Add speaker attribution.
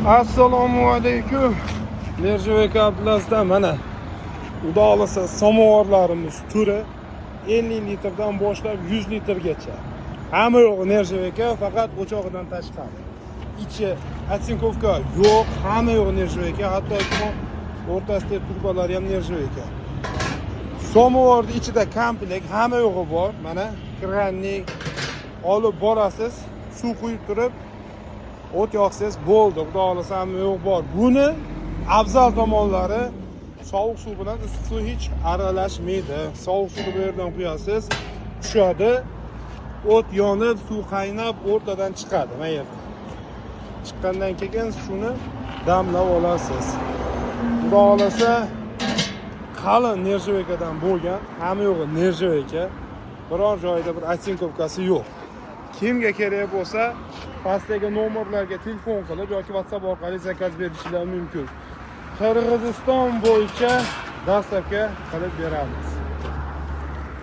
Speaker 1: Assalomu alaykum. Нержавейка Abdulazizdan mana, xudo xohlasa, samovarlarimiz turi 50 litrdan boshlab 100 litrgacha. Hamma yo'q нержавейка, faqat o'chog'idan tashqari. Ichi оцинковка yo'q, hamma yo'q нержавейка, hattoki o'rtasidagi trubalari ham нержавейка. Samovarni ichida komplekt hamma yo'g'i bor. Mana краник, olib borasiz, suv quyib turib, o't yoqsangiz bo'ldi. Xudo xohlasa, hamma yo'q bor. Buni afzal tomonlari, sovuq suv bilan issiq suv hech aralashmaydi. Sovuq suvni bu yerdan quyasiz, tushadi, o't yonib, suv qaynab, o'rtadan chiqadi mana yerda. Chiqqandan keyin shuni damlab olasiz. Xudo xohlasa, qalin нержавейка dan bo'lgan, hamma yo'g'i нержавейка, biror joyida bir оцинковка si yo'q. Kimga kerak bo'lsa, pastdagi nomerlarga telefon qilib yoki WhatsApp orqali заказ berishlari mumkin. Qirg'iziston bo'yicha доставка qilib beramiz.